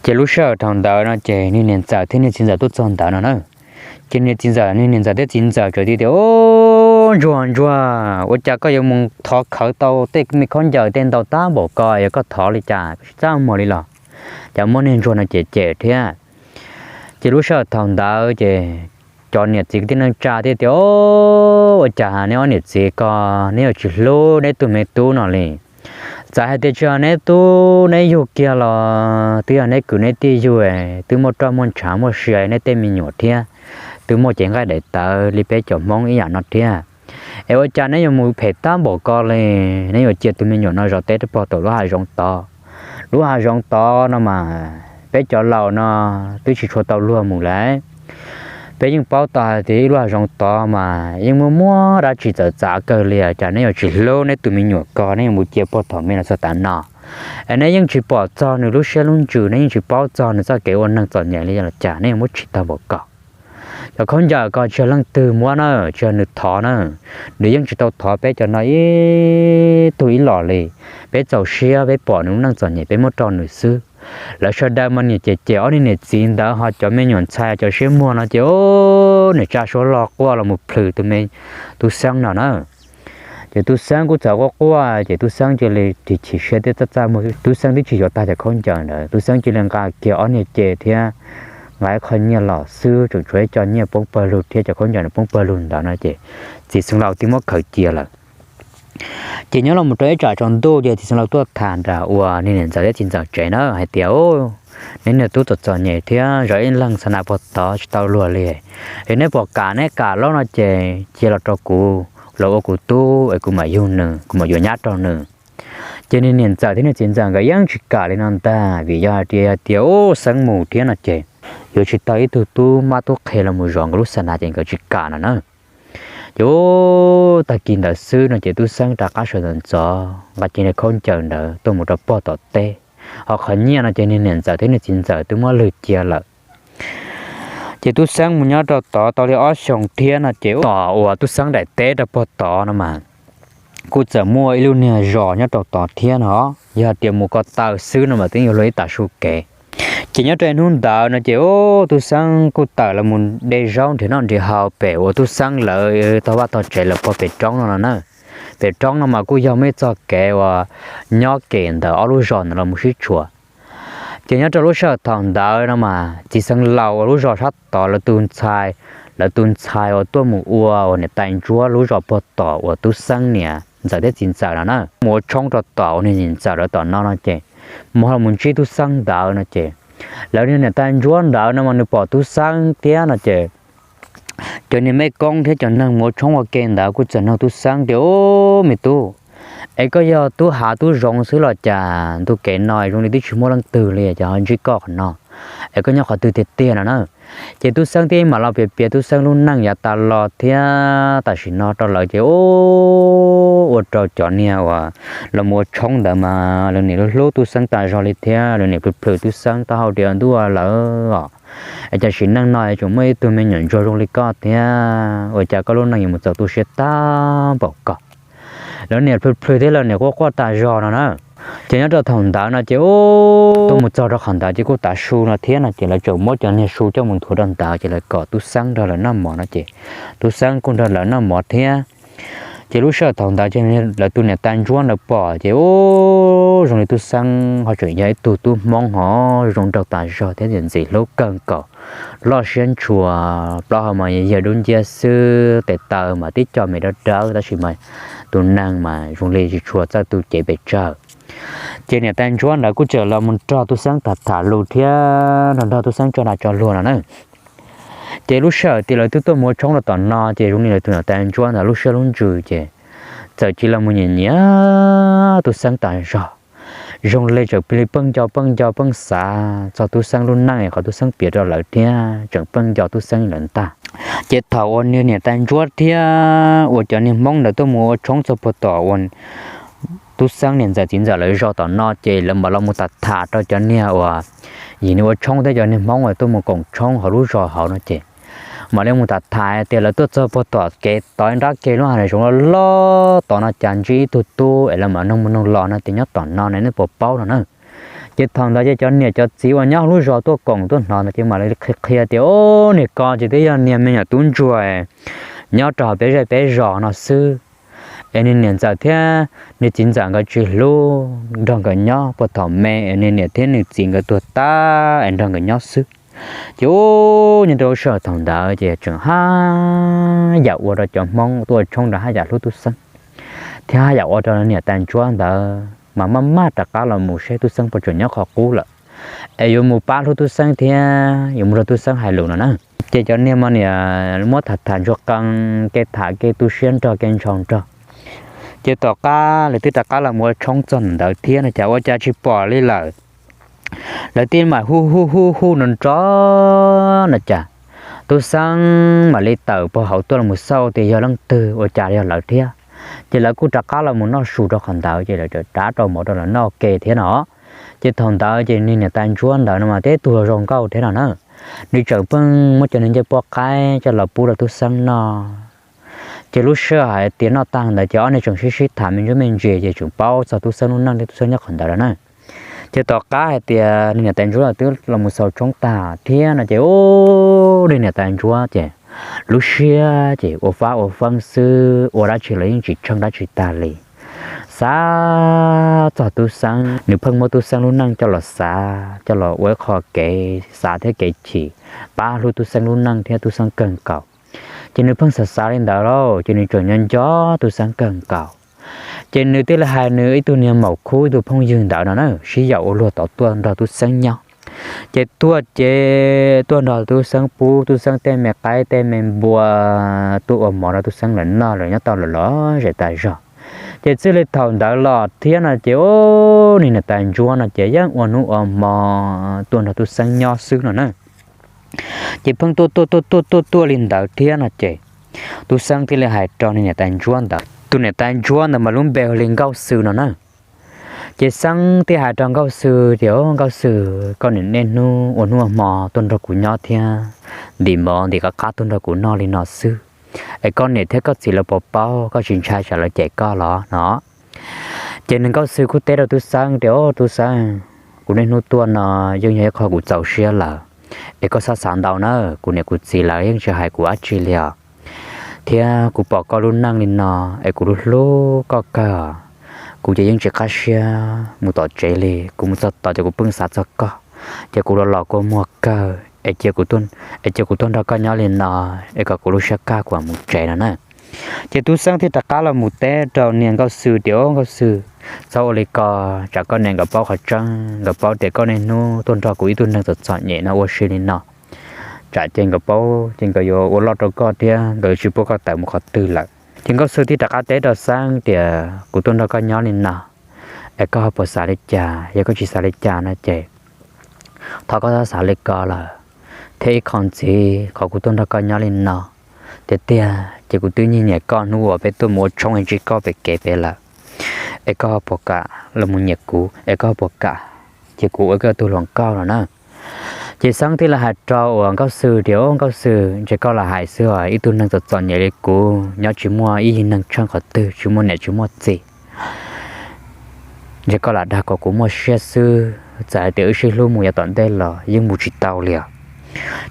Ces lub sij hawm thaum ntawd no ces niag niam ntxawm thiab niag txiv ntxawm tuaj txog ntawd no na. Ces niag txiv ntxawm, niag niam ntxawm thiab txiv ntxawm txawm tias, Ob, ntsuag ntsuag, ua cas koj yuav mus thov khawv tau tej me khaub ncaws tej ntau tag npaum ko, yog koj thov li cas koj tsis txaj muag li los? Cas muab niag ntsuag no cem cem thiab. Ces lub sij hawm thaum ntawd ces cov niam txiv kwv tij neej tsa thiaj tias, Ob, ua cas neb ob niam txiv ko neb yuav tsis hlub neb tus me tub no li? Txawm hais tias tsis yog neb tub neb yug kiag los twb yog neb kwv neb tij yug, twb muaj roj muaj ntshav muaj sia neb tej me nyuam thiab, twb muaj cev nqaij daim tawv li peb cov Hmoob ib yam no thiab. Es ua cas neb yuav mus phem tag npaum ko li? Neb yuav cia tus me nyuam no zov teb rau pog tom lub hav zoov tod. Lub hav zoov tod no mas peb cov laus no twb tsis tshua tau luag mus lawm. Peb yeej paub tau hais tias ib lub hav zoov tod mas yeej muaj muaj dab tsi txawv txav kawg li, cas neb yuav tsis hlub neb tus me nyuam ko, neb yuav mus cia pog tom me los txog tav no? Es neb yeej tsis pom txog nws lub siab lub ntsws, neb yeej tsis paub txog nws txoj kev ua neeg txom nyem li los cas neb yuav muab tsim tag npaum ko? Cov khaub ncaws ko tsis yog leej twg muab na, tsis yog nws thov na, nws yeej tsis tau thov peb cov no ib tug ib los li. Peb txaus siab peb pom nws lub neej txom nyem peb muab rau nws xwb. Lawv sawv daws mas niam cem cem ob niag niam txiv ntawd ho cov me nyuam ntxhais cov siab muag no ces niam tsa suab loj quaj los mus plhws tus me, tub xeeb no na. Ces tub xeeb kuj txawm quaj quaj ces tub xeeb cia li ris chim siab thiab txaj txaj muag, tub xeeb twb tsis yuav tag cov khaub ncaws ntawd, tub xeeb cia li nqa kiag ob niag ce thiab nqa ib qho nyiaj los xwb, tseem tshuav ib co nyiaj poob pawg lug thiab cov khaub ncaws poob pawg lug ntawd no ces txiv xeev laus twb muab khaws cia lawm. Ces nyob los mus rau ib tsam tsaus ntuj ces txiv xeev laus tuaj tham nram uas niag niam ntxawm thiab txiv ntxawm tsev na hais tias, Neb niag tub txom txom nyem thiab zov ib leeg xa nas pog tod tsis tau luag li. Es neb pom kam neb kam laub no ces cia los rau kuv, los ua kuv tub es kuv mam yug nws, kuv mam yuav nyab rau nws. Ces niag niam ntxawm thiab niag txiv ntxawm nkawd yeej tsis kam li no ntag, vim yog hais tias, hais tias ub xeeb mus thiab no ces yuav tsis tau ib tug tub mab tub qhe los mus zov nkawd lub xa nas ces nkawd tsis kam no na. Ces ub tag kis ntawd xwb no ces tub xeeb rov qab sawv ntxov ntxov nqa cev niag khaub ncaws ntawd tuaj mus rau pog tom teb. Ho qhov nyiaj no ces niag niam ntxawm thiab niag txiv ntxawm twb muab lwg cia lawm. Ces tub xeeb mus nyob rau tod tau li ob xyoos thiab no ces tom uas tub xeeb daim teb rau pog tod no mas kuj txawm muaj ib lub niag zos nyob rau tod thiab no, yog tias mus ko taw xwb no mas twb yuav luag ib tag su kev. Ces nyob rau hnub ntawd no ces ub tub xeeb kuj tawm los mus de zaub nrhiav noj nrhiav haus pem uas tub xeeb lawv tog vaj tog tsev lawv pog pem roob no no na. Pem roob no mas kuj yog muaj ib txoj kev uas nyob kem ntawm ob lub zos ntawd los mus sib tshuam. Ces nyob rau lub sij hawm thaum ntawd no mas txiv xeev laus uas lub zos sab tod lawv tus ntxhais, lawv tus ntxhais uas tuaj mus ua uas niam tais ntsuab lub zos pog tom uas tub xeeb niam ntxawm thiab txiv ntxawm no na, mus ua tshoob rau tom uas niam ntxawm lawv tom no no ces mus ho mus ntsib tub xeeb ntawd no ces lawv niag niam tais ntsuab ntawd no mas nws pom tub xeeb thiab no ces Cov niag mej koob thiab cov neeg mus ua tshoob ua ke ntawd kuj txawm nug tub xeeb tias, Ub, me tub, es koj yog tub hav tub zoov xwb los cas ntu kev no zoo li twb tsis muaj leej twg li ces ho ntsib koj qhov no, es koj nyob qhov twg tiag tiag no na? Ces tub xeeb thiaj mam los piav piav tub xeeb lub neej yav tas los thiab tam sim no rau lawv ces ua rau cov niag uas los mus ua tshoob ntawd mas lawv niam hlub tub xeeb tas zog li thiab lawv niam plhws plhws tub xeeb taub hau tias, Ntuj lawm os, es cas sim neej no tseem muaj ib tug me nyuam ntsuag zoo li koj thiab, ua cas koj lub neej yuav mus txaus tu siab tag npaum ko? Lawv niam plhws plhws thiab lawv niam quaj quaj tas zog no na. Ces nyob rau thaum ntawd no ces tuaj mus txog rau qhov ntawd ces kuj tav su no thiab no ces lawv tseem muab cov niag su coj mus nthuav rau ntawd ces lawv kom tub xeeb nrog lawv noj mov no ces tub xeeb kuj nrog lawv noj mov thiab. Ces lub sij hawm thaum ntawd ces lawv tus niam tais ntsuab ntawd pom ces ub, zoo li tub xeeb ho tseem yog ib tug tub hmoob ho zoo nraug tas zog thiab ntxim hlub kawg nkaus, loj siab ntshua, plaub hau mas yog dub nciab xwb, tes taw mas tib co me dawb dawb tab sis mas tus neeg mas zoo li tsis tshua txawj tu cev pes tsawg. Ces niam tais ntsuab ntawd kuj tseem los mus nrog tub xeeb tham tham lus thiab nrog nrog tub xeeb tso dag tso luag no na. Ces lub sij hawm tias lawv twb tuaj mus ua tshoob rau tom no ces zoo li lawv tus niam tais ntsuab ntawd lub siab lub ntsws ces txawm cia li los mus nyiam nyiam tub xeeb tas zog, zoo li tseem pheej nco pheej nco pheej xav txog tub xeeb lub neej qhov tub xeeb piav rau lawv thiab tseem pheej nco tub xeeb lawm ntag. Ces thaum uas niag niam tais ntsuab thiab uas cov niag hmoob ntawd tuaj mus ua tshoob txog puag tom uas tub xeeb niam ntxawm txiv ntxawm lawv zos tom no ces lawv mam los mus tham tham rau cov niag uas yim niag ua tshoob thiab cov niag hmoob uas tuaj mus koom tshoob hauv lub zos hauv no ces mam li mus tham tham tias lawv tuaj txog puag tom kev tod nrab ke lub hav zoov loj loj tod no cas ntsib ib tug tub es lawv mam noog mus noog los no tias nyob tom no ne nej puas paub no na. Ces thaum ntawd ces cov niam cov txiv uas nyob hauv lub zos tuaj koom tuaj hnov ntawd ces mam li qhia qhia tias, Ub, niag ko ces twb yog niag me nyuam tub ntsuag nyob rau hauv peb zej peb zos no xwb, es niag niam ntxawm thiab niag txiv ntxawm nkawd tsis hlub nrog nkawd nyob puag thaum me es niag niam thiab niag txiv nkawd tuag tag es nrog nkawd nyob xwb. Ces ub, nyob rau lub sij hawm thaum ntawd ces tseem haj yam ua rau cov hmoob tuaj ua tshoob ntawd haj yam hlub tub xeeb thiab haj yam ua rau niam tais ntsuab ntawd mas maj maj rov qab los mus seb tub xeeb puas tseem nyob qhov qub lawm es yuav mus pab hlub tub xeeb thiab yuav mus nrog tub xeeb hais lus no na. Ces cov niag mas niam muab tham tham ntsuag qee, kev tham kev tu siab nrog kev ntshaus nrog. Ces tom qab lawv twb rov qab los mus ua tshoob txog ntawd thiab no cas ua cas tsis pom li lawm. Lawv thiaj mam hu hu hu hu nrov nrov no cas tub xeeb mam li tawm puag hauv tuaj los mus xauj tias yog leej twg ua cas yog lawv thiab. Ces lawv kuj rov qab los mus noj su rau qhov ntawd ces lawv tseem rab rau mov rau lawv noj ke thiab no. Ces thaum ntawd ces niag niam tais ntsuab ntawd no mas twb tuag zoo nkauj thiab no na. Nws tseem pheej muab cov niag ncej puab qaib coj los pub rau tub xeeb noj. Ces lub sij hawm hais tias noj tag ntawd ces ob niag tseem sib sib tham me ntsuj me ntsis ces tseem paub txog tub xeeb lub neej thiab tub xeeb nyob qhov ntawd lawm na. Ces tom qab hais tias niag niam tais ntsuab twb los mus xaus tshoob tag thiab no ces ub, niag niam tais ntsuab ces lub siab ces ua fab ua feeb xwb, ua dab tsi los yeej tsis tsheej dab tsi tag li. Xav txog tub xeeb, nws pheej muab tub xeeb lub neej coj los xav, coj los ua ib qho kev xav thiab kev chim, pab hlub tub xeeb lub neej thiab tub xeeb kawg nkaus. Ces nws pheej xav xav li ntawd lauj, ces nws tseem nco nco tub xeeb kawg nkaus. Ces nws thiaj li hais nws ib tug niag maum khub ib tug phooj ywg ntawd no na sib yaum ua luag tod tuaj nrog tub xeeb nyob. Ces tuaj ces tuaj nrog tub xeeb pub tub xeeb tej me qaib tej me npua, tuaj ua mov rau tub xeeb lawv noj lawv nyob tau lawm los zem tas zog. Ces txij li thaum ntawd los thiab no ces ub, niag niam tais ntsuab no ces yeej ua hnub ua hmo tuaj nrog tub xeeb nyob xwb no na. Ces pheej tuaj tuaj tuaj tuaj tuaj tuaj li ntawd thiab no ces tub xeeb thiaj li hais rau niag niam tais ntsuab ntawd, tus niam tais ntsuab ntawd mas lub npe hu li Nkauj Xwm no na. Ces xeeb thiaj hais rau Nkauj Xwm tias, Nkauj Xwm, koj niam niaj hnub ua hnub ua hmo tuaj nrog kuv nyob thiab ntim mov ntim qab qab tuaj nrog kuv noj li no xwb, es koj niam thiab koj txiv lawv puas paub, koj tsis ntshai tsam lawv cem koj los no? Ces nws Nkauj Xwm kuj teb rau tub xeeb tias, Tub xeeb, kuv niaj hnub tuaj no yeej yog ib qho kuv txaus siab lawm, es koj txhob xav ntau na, kuv niam kuv txiv lawv yeej tsis hais kuv dab tsi li os. Thiab kuv pom koj lub neej li no es kuv hlub hlub koj kawg os. Kuv ces yeej tsis qab siab mus tom tsev li, kuv mus txog tod ces kuv pheej xav txog koj, ces kuv los los kua muag kawg es cia kuv tuaj nrog koj nyob li no es kom kuv lub siab kaj kuv mam mus tsev no na. Ces tub xeeb thiaj rov qab los mus teb rau niag Nkauj Xwm tias, Nkauj Xwm, txhob ua li ko, tsam koj niam nkawd paub qhov tseeb, nkawd paub tias koj niaj hnub tuaj nrog kuv ib tug neeg txom txom nyem no ua si li no, tsam ces nkawd paub ces nkawd yuav ua loj rau koj thiab nkawd yuav tsis pub koj tawm mus qhov twg lawm. Ces Nkauj Xwb thiaj rov qab teb rau Xeeb tias, kuv tuaj nrog koj nyob li no, es koj ho puas xav li cas? Yog koj tsis xav li cas no ces thov koj txhob xav li ko lawm. Thiab ib qho ntxiv qhov kuv tuaj nrog koj nyob li no tiag tiag ces kuv twb nyiag nyiam koj hnub uas peb tuaj mus ua tshoob es ntsib koj pem kev pem lawm. Es koj ho puas kam los mus nyiam kuv? Es koj ho puas kam cia kuv ua koj tug hluas nkauj no na? Ces Xeeb thiaj li hais rau uas Nkauj Xwb tias, Nkauj Xwb, ntshe koj lam hais xwb os, ib tug neeg txom txom nyem li kuv nyob tsis muaj ib yig neeg tsheej qhov twg, tsis muaj niam tsis muaj txiv, ntshe koj lam dag kom kuv muaj siab xwb, txawm hais tias wb sib hlub mus yav tom ntej los yeej mus tsis tau li os.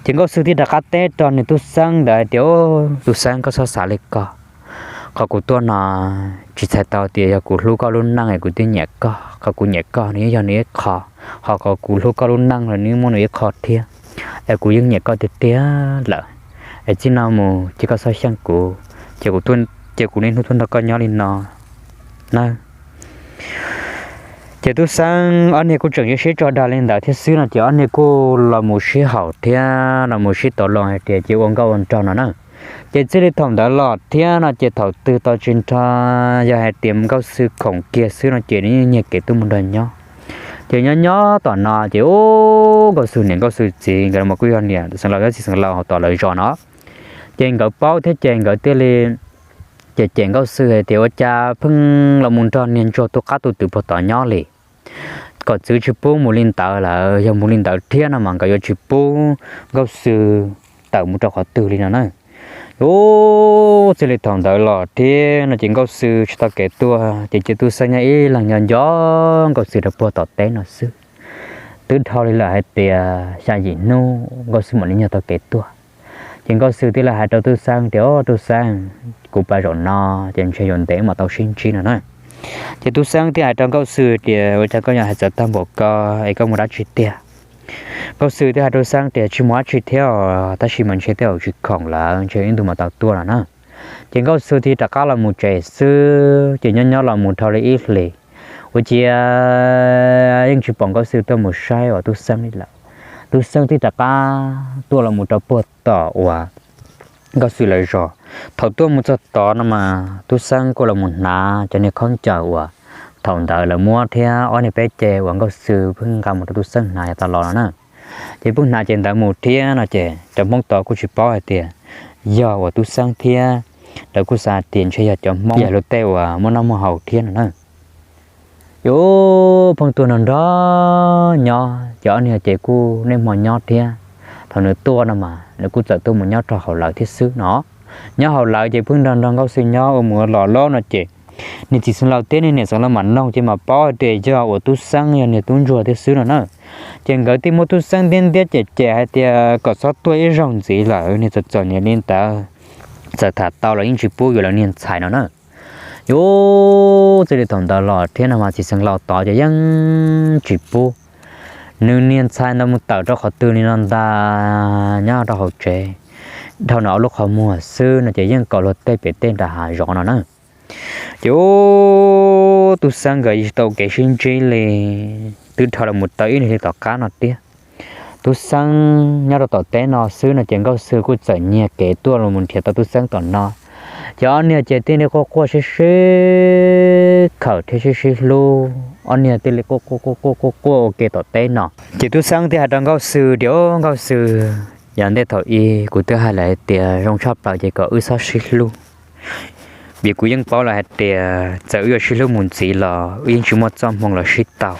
Ces Nkauj Xwb thiaj rov qab teb rau nws tub Xeeb ntawd hais tias, tub Xeeb, koj txhob xav li ko. Qhov kuv tuaj no tsis txhais tau tias yog kuv hlub koj lub neej es kuv thiaj nyiam koj. Qhov kuv nyiam koj nws yeej yog nws ib qho, ho qhov kuv hlub koj lub neej los nws yeej muaj nws ib qho thiab. Es kuv yeej nyiam koj tiag tiag lawm. Es txij no mus ces koj txhob xyeej kuv, ces kuv niaj hnub tuaj nrog koj nyob li no nawb. Ces tub Xeeb ob niag kuj tseem yuav sib tso dag li ntawd thiab xwb no ces ob niag kuj los mus sib haum thiab los mus sib tau loo hais tias cia ua nkauj ua nraug no na. Ces txij li thaum ntawd los thiab no ces thaum twg tau tsis nrho, yog hais tias Nkauj Xwb khoom kiag xwb no ces nws yeej nyiag kev tuaj mus nrog nyob. Ces nyob nyob tom no ces ub, Nkauj Xwb niam Nkauj Xwb txiv nkawd los kuj yog niam xeev laus thiab txiv xeev laus hauv tom lawv zos no. Ces nkawd paub thiab ces nkawd thiaj li cem cem Nkauj Xwb hais tias ua cas pheej los mus nrog niag ntsuag tus qab tus twm puag tom nyob li. Kom txwv tsis pub mus li ntawd lawm, yog mus li ntawd thiab no mas nkawd yuav tsis pub Nkauj Xwb tawm mus rau qhov twg li no na. Ub, txij li thaum ntawd los thiab no ces Nkauj Xwb tsis tau kev tuaj ces cia tub Xeeb nyob ib leeg nyob nco Nkauj Xwb rau puag tom teb no xwb. Twb dhau li lawm hais tias xya yim hnub Nkauj Xwb mam li nyob tau kev tuaj. Ces Nkauj Xwb thiaj li hais rau tub Xeeb tias, o tub Xeeb, kuv pais zaum no ces ntshe yuav ntev mam tau sib ntsib no na. Ces tub Xeeb thiaj hais rau Nkauj Xwb tias ua cas koj yuav hais txawv tag npaum ko es koj mus dab tsi tiag? Nkauj Xwb thiaj hais rau Xeeb tias tsis mus dab tsi thiab os, tab sis mas ntshe tej zaum tsis khoom lawm, ntshe ib ntus mam tau tuaj no na. Ces Nkauj Xwb thiaj rov qab los mus tsev xwb ces nyob nyob los mus dhau li ib hlis, ua ciav yeej tsis pom Nkauj Xwb tuaj mus saib uas tub Xeeb li lawm. Tub Xeeb thiaj rov qab tuaj los mus rau puag tom uas Nkauj Xwb lawv zos. Thaum tuaj mus txog tod no mas tub Xeeb kuj los mus hnav cov niag khaub ncaws uas thaum ntawd lawv muab thiab ob niag peb ce uas Nkauj Xwb pheej nqa mus rau tub Xeeb hnav yav tas los no na. Ces pheej hnav ces ntawd mus thiab no ces cov Hmoob tod kuj tsis paub hais tias yog uas tub Xeeb thiab, lawv kuj xav tias ntshe yog cov Hmoob yog luag tej uas muaj noj muaj haus thiab no na. Ces pheej tuaj nrog nrog nyob ces ob niag ces kuj niaj hmo nyob thiab. Thaum nws tuaj no mas nws kuj txawm tuaj mus nyob rau hauv lawv thiab xwb no. Nyob hauv lawv ces pheej nrog nrog Nkauj Xwb nyob ua mus ua los lawm no ces niag txiv xeev laus thiab niag niam xeev laus mam noog ces mam paub hais tias yog uas tub Xeeb yog niag tub ntsuag thiab xwb no na. Ces nkawd thiaj muab tub Xeeb ntiab ntiab cem cem hais tias kom txhob tuaj ib zaug ntxiv lawm, niag txom txom nyem li ntawd, txawm tham tau los yeej tsis pub yuav lawv niag ntxhais no na. Ces txij li thaum ntawd los thiab no mas txiv xeev laus tod ces yeej tsis pub nws niag ntxhais ntawd mus tawm rau qhov twg li no ntag, nyob rau hauv tsev dhau nws ob lub qhov muag xwb no ces yeej kom luag tej pem tej nram hav zoov no na. Ces tub Xeeb nkawd tsis tau kev sib ntsib li, twb dhau los mus tau ib hlis tom qab no thiab. Tub Xeeb nyob rau tom teb no xwb no ces Nkauj Xwb kuj txawm nyiag kev tuaj los mus nrhiav tau tub Xeeb tom no. Ces ob niag ces thiaj li quaj quaj sib sib khawm thiab sib sib hlub, ob niag thiaj li quaj quaj quaj quaj quaj ua ke tom teb no. Ces tub Xeeb thiaj hais rau Nkauj Xwb tias, o Nkauj Xwb, yav ntej thaum ub kuv twb hais lawm hais tias zoo tshaj plaws ces kom wb txhob sib hlub, vim kuv yeej paub lawm hais tias txawm wb yuav sib hlub mus ntxiv los wb yeej tsis muaj txoj hmoo los sib tau.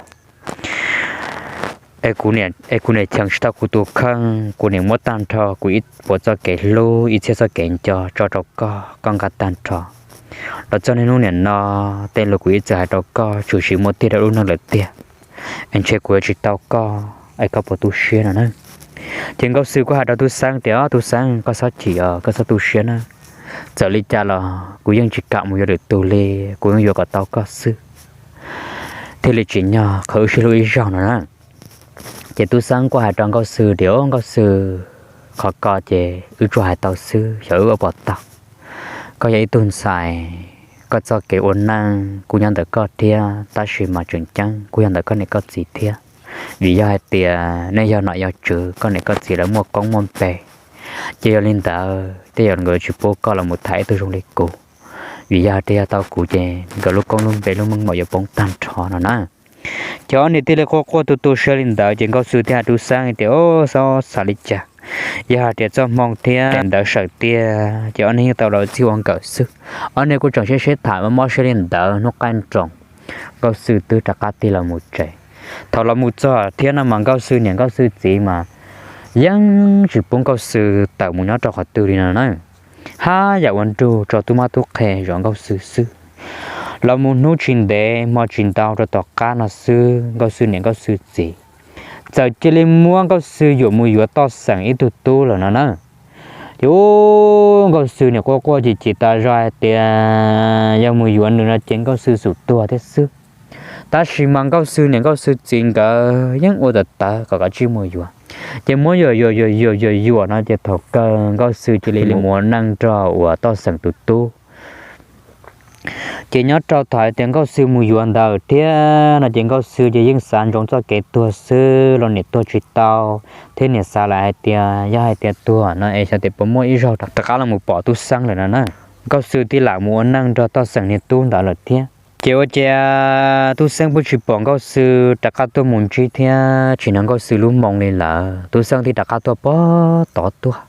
Es kuv niam cheem tsis tau kuv tus kheej, kuv niam muab tag nrho kuv ib puas txoj kev hlub ib txhiab txoj kev nco tso rau koj, koj nqa tag nrho. Los txog niaj hnub niam no, tej lus kuv ib txwm hais rau koj tshwm sim muaj tiag rau lub neej lawm tiag. Es ntshe kuv yuav tsis tau koj, es koj puas tu siab no na? Ces Nkauj Xwb kuj hais rau tub Xeeb tias, o tub Xeeb, koj txhob chim os, koj txhob tu siab na. Txawm li cas los kuv yeej tsis kam mus yuav lwm tus li, kuv yeej yuav kom tau koj xwb thiaj li tsim nyog qhov wb sib hlub ib zaug no na. Ces tub Xeeb kuj hais rau Nkauj Xwb tias, o Nkauj Xwb, qhov ko ces wb tsuas hais tau xwb, xyov wb ua puas tau. Koj yog ib tug ntxhais, koj txoj kev ua neej kuj nyob ntawm koj thiab, tab sis mas tseem ceeb kuj yog ntawm koj niam koj txiv thiab. Vim yog hais tias nej yog nom yog tswv, koj niam koj txiv lawv muaj koob muaj npe, Ces yog li ntawd tej zaum nkawd tsis pub koj los mus tham ib tug zoo li kuv, vim yog hais tias yog tau kuv ces nkawd lub koob lub npe lub meej mom yuav poob tag nrho no na. Ces ob niag thiaj li quaj quaj tu tu siab li ntawd ces Nkauj Xwb thiaj hais Tub Xeeb tias, Au, xav li cas? Yog hais tias txoj hmoo thiab daim ntawv sawm tiag ces ob niag yeej tau los txij ua nkawm xwb. Ob niag kuj tseem sib sib tham mob siab li ntawd hnub qaij nroos, Nkauj Xwb twb rov qab tig los mus tsev. Thaum los mus txog thiab no mas Nkauj Xwb niam Nkauj Xwb txiv mas yeej tsis pub Nkauj Xwb tawm mus nyob rau qhov twg li no na. Haj yam ua nrug tso tub mab tub qhe zov Nkauj Xwb xwb. Los mus hnub tsis ntev hmo tsis ntau rau tom qab no xwb Nkauj Xwb niam Nkauj Xwb txiv txawm cia li muab Nkauj Xwb yuam mus yuav toj xeem ib tug tub lawm no na. Ces Nkauj Xwb niam quaj quaj chim chim tas zog hais tias yog mus yuav nws no ces Nkauj Xwb xum tuag thiab xwb. Tab sis mas Nkauj Xwb niam Nkauj Xwb txiv nkawd yeej ua tawv tawv kom kav tsij mus yuav. Ces muab yuam yuam yuam yuam yuam yuam no ces thaum kawg Nkauj Xwb cia li mus ua neej nrog uas toj xeem tus tub. Ces nyob rau thaum hais tias Nkauj Xwb mus yuav ntawd thiab no ces Nkauj Xwb ces yeej xav ntsoov txoj kev tuag xwb los niam tuag tsis tau, thiab niam xav lawm hais tias yog hais tias tuag no es xyov tias puas muaj ib zaug rov qab los mus pom Tub Xeeb lawm no na. Nkauj Xwb thiaj lam mus ua neej nrog toj xeem niag tub ntawd lawm thiab. Ces ua cas Tub Xeeb pheej tsis pom Nkauj Xwb rov qab tuaj mus ntsib thiab tsis hnov Nkauj Xwb lub moo li lawm. Tub Xeeb thiaj rov qab tuaj pog tod tuaj.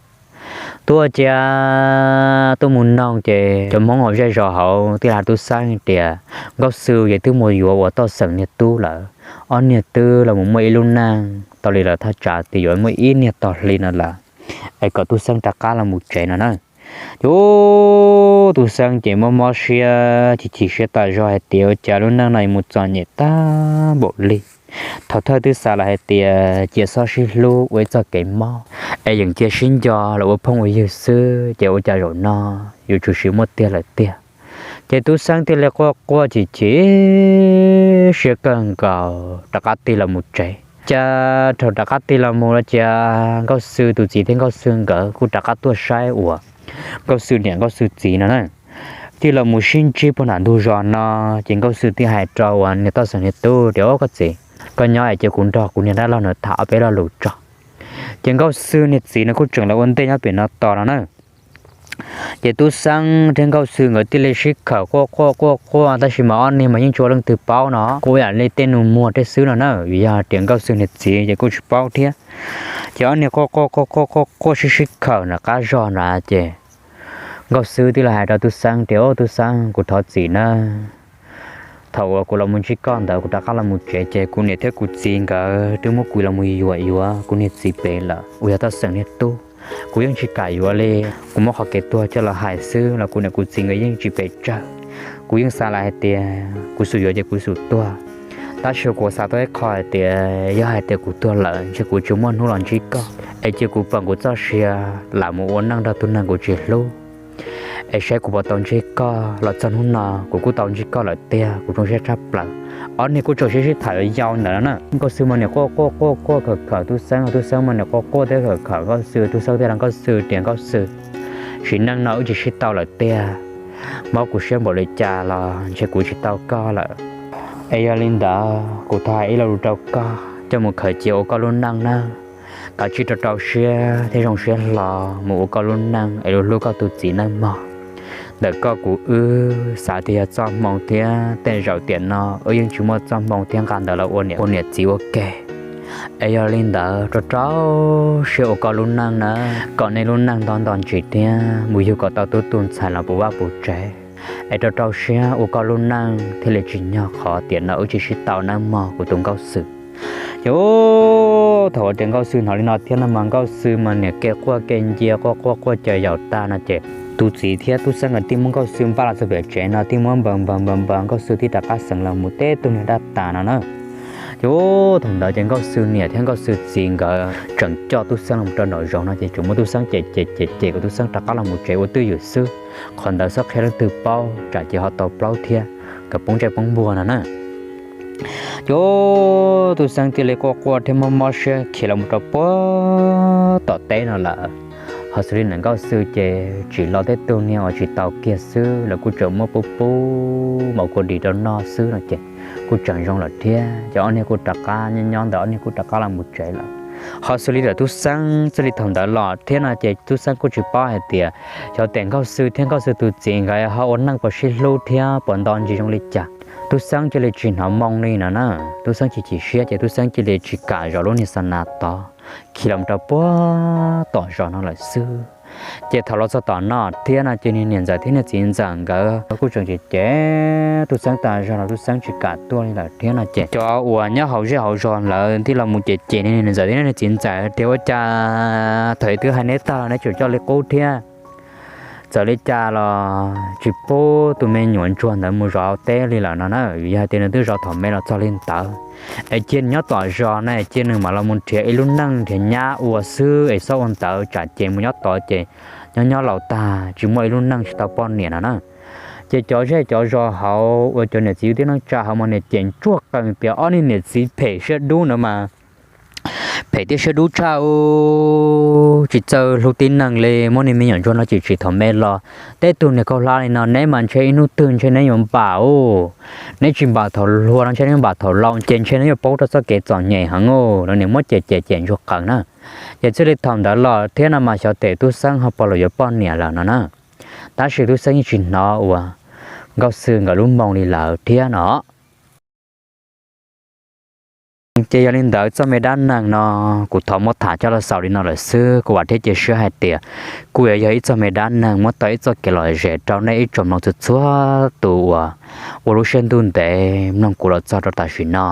Tuaj ua cas tuaj mus noog ces cov Hmoob hauv zej zos hauv thiaj hais Tub Xeeb tias Nkauj Xwb ces twb mus yuav uas toj xeem niag tub lawm. Ob niag twb los mus muaj ib lub neej tau li lawm, thaj tsam tias yuav muaj ib niag tog hli no lawm, es kom Tub Xeeb rov qab los mus tsev no na. Ces Tub Xeeb ces mob mob siab chim chim siab tas zog hais tias ua cas lub neej no mus txom nyem tag npaum li. Thaum thawj twb xav lawm hais tias cia xob sib hlub ua ib txoj kev mob es yeem cia sib nco los ua phooj ua ywg xwb, ces ua cas zaum no yuav tsum sim muaj tiag lawm tiag. Ces Tub Xeeb thiaj li quaj quaj chim chim siab kawg nkaus rov qab tig los mus tsev. Cas thaum rov qab tig los mus no cia Nkauj Xwb tus txiv thiab Nkauj Xwb nkawd kuj rov qab tuaj saib uas Nkauj Xwb niam Nkauj Xwb txiv no na. Tig los mus sib ntsib puag nram ntug zos no, ces Nkauj Xwb thiaj hais rau uas niag toj xeem niag tub tias, Au koj txiv, koj nyob es cia kuv nrog kuv niag dab laug no tham ob peb lo lus tso. Ces Nkauj Xwb niag txiv no kuj tseem los ua ntej nyob pem no tos no na. Ces Tub Xeeb thiab Nkauj Xwb nkawd thiaj li sib khawm quaj quaj quaj quaj, tab sis mas ob niag mas yeej tsis ua leej twg paub no, kuj ib yam li tej nus muag tej xwb no na, vim yog tias Nkauj Xwb niag txiv ces kuj tsis paub thiab. Ces ob niag quaj quaj quaj quaj quaj quaj sib sib khawm nram qab zog nrad ces Nkauj Xwb thiaj li hais rau Tub Xeeb tias, Au Tub Xeeb, kuv thov txim nawb. Thaum uas kuv los mus ntsib koj ntawd kuv rov qab los mus tsev ces kuv niam thiab kuv txiv nkawd twb muab kuv los mus yuam yuav kuv niag txiv pem lawm uas yog toj xeem niag tub. Kuv yeej tsis kam yuav li, kuv muab qhov kev tuag coj los hais xwb los kuv niam kuv txiv nkawd yeej tsis pes tsawg. Kuv yeej xav lawm hais tias kuv xum yuav ces kuv xum tuag. Tab sis kuv xav tau ib qho hais tias yog hais tias kuv tuag lawm ntshe kuv tsis muaj hnub los ntsib koj, es cia kuv pom kuv txoj sia lam mus ua neej nrog tus neeg kuv tsis hlub, es saib kuv puas tau ntsib koj los txog hnub no kuv kuj tau ntsib koj lawm tiag, kuv zoo siab tshaj plaws. Ob niag kuj tseem sib sib tham yau ntawd no na. Nkauj Xwb mas niam quaj quaj quaj quaj khawm khawm Tub Xeeb, Tub Xeeb mas niam quaj quaj thiab khawm khawm Nkauj Xwb. Tub Xeeb thiaj rau Nkauj Xwb tias, Nkauj Xwb, sim neej no wb tsis sib tau lawm tiag, mob kuv siab npaum li cas los ntshe kuv tsis tau koj lawm. Es yog li ntawd kuv thov hais ib lo lus rau koj coj mus khaws cia ua koj lub neej nawb. Kav tsij rau rau siab thiab zoo siab hlo mus ua koj lub neej es hlub hlub koj tus txiv nawb mog. Ntawm koj kuv wb xav tias yog txoj hmoo thiab tej zaum tiam no wb yeej tsis muaj txoj hmoo thiab nqa ntawd los ua niam txiv ua ke. Es yog li ntawd rau rau siab ua koj lub neej nawb, kom nej lub neej nto nto ntsis thiab mus yug kom tau tub tu ntxhais los puv vaj puv tsev. Es rau rau siab ua koj lub neej thiaj li tsim nyog qhov tiam no wb tsis sib tau nawb mog kuv tus Nkauj Xwb. Ces thaum uas tias Nkauj Xwb hnov li no thiab no mas Nkauj Xwb mas niam kev quaj kev ncia quaj quaj quaj caws yaum tag no ces tus txiv thiab Tub Xeeb nkawd thiaj muab Nkauj Xwb npaj los txog pem tsev no thiaj muab npaws npaws npaws npaws Nkauj Xwb thiaj rov qab xeev los mus teb tug niag dab tas no na. Ces thaum ntawd ces Nkauj Xwb niam thiab Nkauj Xwb txiv nkawd tseem coj Tub Xeeb los rau nraum zoov no ces tseem muab Tub Xeeb cem cem cem cem kom Tub Xeeb rov qab los mus tsev ua twj ywm xwb. Qhov ntawd txhob qhia leej twg paub tsam ces ho tau plaub thiab, nkawd poob ntsej poob npua no na. Ces Tub Xeeb thiaj li quaj quaj thiab mob mob siab khiav los mus rau puag tom teb no lawm. Ho xws li niam Nkauj Xwb ces tsim los tej tug niag uas tsis tau kiag xwb lawv kuj tseem muab pub pub maum kua dis rau noj xwb no ces kuj tseem zoo lawm thiab. Ces ob niag kuj rov qab nyob nyob ntawd ob niag kuj rov qab los mus tsev lawm. Ho xws li ntawm tub xeeb txij li thaum ntawd los thiab no ces tub xeeb kuj tsis paub hais tias xyov tes Nkauj Xwm thiab Nkauj Xwm tus txiv nkawd ho ua neej puas sib hlub thiab puas nto ntsis zoo li cas. Tub xeeb cia li tsis hnov moo li no na, tub xeeb chim chim siab ces tub xeeb cia li tsis kam zov lub niag xa nas tod, khiav los rau puag tom zos no lawm xwb. Ces thaum los txog tom no thiab no ces niag niam ntxawm thiab niag txiv ntxawm nkawd kuj tseem cem cem tub xeeb tas zog los tub xeeb tsis kam tuaj li lawm thiab no ces cov uas nyob hauv zej hauv zos lawv thiaj los mus cem cem niag niam ntxawm thiab niag txiv ntxawm tias ua cas thaum twb hais neb tag los neb tseem coj li qub thiab. Txawm li cas los tsis pub tus me nyuam ntsuag ntawd mus zov teb li lawm no na, vim yog hais tias nws twb zov thaum me los txog li ntawd. Es cia nws nyob tom zos na, cia nws mam los mus nrhiav ib lub neej nrhiav nyab ua xwb es txhob ua ntawd tsam ces mus nyob tod ces nyob nyob laus tag tsis muaj ib lub neej tsis tau poj niam no na. Ces cov zej cov zos hauv uas cov niam txiv kwv tij neej tsa hauv mas niaj cem ntsuag qees tias ob niag niam txiv phem siab dub no mas phem thiab siab dub tshaj u, tsis txawj hlub tib neeg li, muab niag me nyuam ntsuag no cem tsis thaum me los. Tej tug niag khaub hlab li no neb mas ntshe ib hnub twg ntshe neb yuav npam u, neb tsis npam thaum hluas no ntshe neb yuav npam thaum laus ces ntshe neb yuav poob rau txoj kev txom nyem heev u, lawv niaj muab cem cem cem ntsuag qees na. Ces txij li thaum ntawd los thiab no mas xyov tes tub xeeb ho puas los yuav poj niam lawm no na. Tab sis tub xeeb yeej tsis hnov uas Nkauj Xwm nkawd lub moo li lawm thiab no. Ces yog li ntawd txoj me dab neeg no kuv thov muab tham coj los xaus li no lawm xwb, kuv vam thiab cia siab hais tias kuj yuav yog ib txoj me dab neeg muab tau ib txoj kev lom zem rau nej ib tsoom mloog txhua txhua tus uas ua lub siab ntuj ntev mloog kuv los txog rau tam sim no.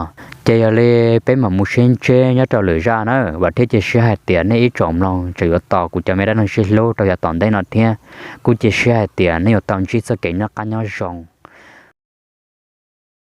Ces yog li peb mam mus sib ntsib nyob rau lwm zaj na, vam thiab cia siab hais tias nej ib tsoom mloog tseem yuav tos kuv cov me dab neeg sib hlub rau yav tom ntej no thiab. Kuj cia siab hais tias nej yuav tau ntsib txoj kev noj qab nyob zoo.